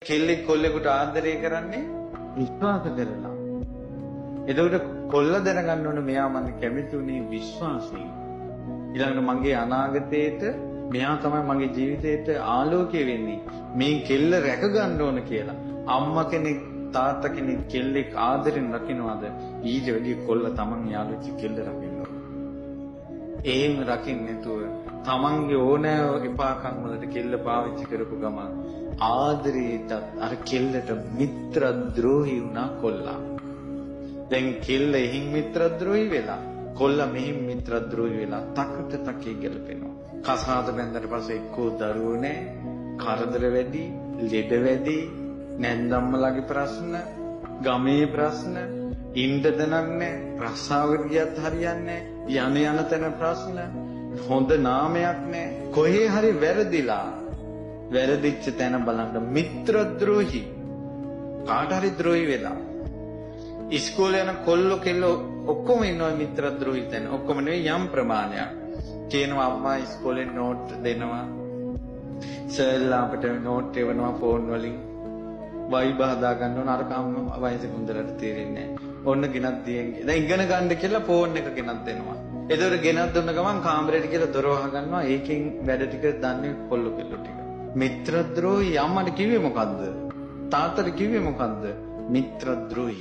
කෙල්ලෙක් කොල්ලෙකුට ආදරය කරන්නේ විශ්වාස කරලා. එතකොට කොල්ල දැනගන්න ඕන මෙයා මම කැමති උනේ විශ්වාසයෙන්. ඊළඟට මගේ අනාගතේට මෙයා තමයි මගේ ජීවිතේට ආලෝකය වෙන්නේ. මේ කෙල්ල රැක ගන්න ඕන කියලා. අම්මා කෙනෙක් තාත්තා කෙනෙක් කෙල්ලෙක් ආදරෙන් රකින්නවාද ඊට වැඩිය කොල්ල තමන් යාළුවෙක් කෙල්ල රකින්න ඕන. එහෙම රකින්න නැතුව තමන්ගේ ඕනෑ එපාකම් වලට කෙල්ල පාවිච්චි කරපු ගමන් ආදරේටත් අර කෙල්ලට මිත්‍රද්‍රෝහි වුණා කොල්ලා. දැන් කෙල්ල එහින් මිත්‍රද්‍රෝහි වෙලා කොල්ල මෙහින් මිත්‍රද්‍රෝහි වෙලා තකට තකේ ගැලපෙනවා. කසාද බැන්දට පස්සේ එක්කෝ දරුවෝ නෑ, කරදර වැඩි, ලෙඩ වැඩි, නැන්දම්මලාගේ ප්‍රශ්න, ගමේ ප්‍රශ්න, ඉන්න තැනක් නෑ, රස්සාවකට ගියත් හරියන්නේ නෑ, යන යන තැන ප්‍රශ්න, හොඳ නාමයක් නෑ, කොහේ හරි වැරදිලා. වැරදිච්ච තැන බලන්න මිත්‍රද්‍රෝහි, කාට හරි ද්‍රෝහි වෙලා. ඉස්කෝලේ යන කොල්ලෝ කෙල්ලෝ ඔක්කොම ඉන්නවා මිත්‍රද්‍රෝහි තැන. ඔක්කොම නෙවෙයි යම් ප්‍රමාණයක්. කියනවා අම්මා ඉස්කෝලේ නෝට් දෙනවා. සර්ලා අපිට නෝට් එවනවා ෆෝන් වලින්. වයිබ් හදා ගන්න ඕන අර කම්ම වයසේ හොඳට තේරෙන්නේ නැහැ. ඔන්න ගෙනත් දියෙන්. දැන් ඉගෙන ගන්න කියලා ෆෝන් එක ගෙනත් දෙනවා. ඒතකොට ගෙනත් දුන්න ගමන් කාමරේට කියලා දොර වහ ගන්නවා. ඒකෙන් වැඩ ටික දන්නේ කොල්ලෝ කෙල්ලෝ ටික. මිත්‍රද්‍රෝහි අම්මට කිව්වේ මොකද්ද? තාත්තට කිව්වේ මොකද්ද? මිත්‍රද්‍රෝහි.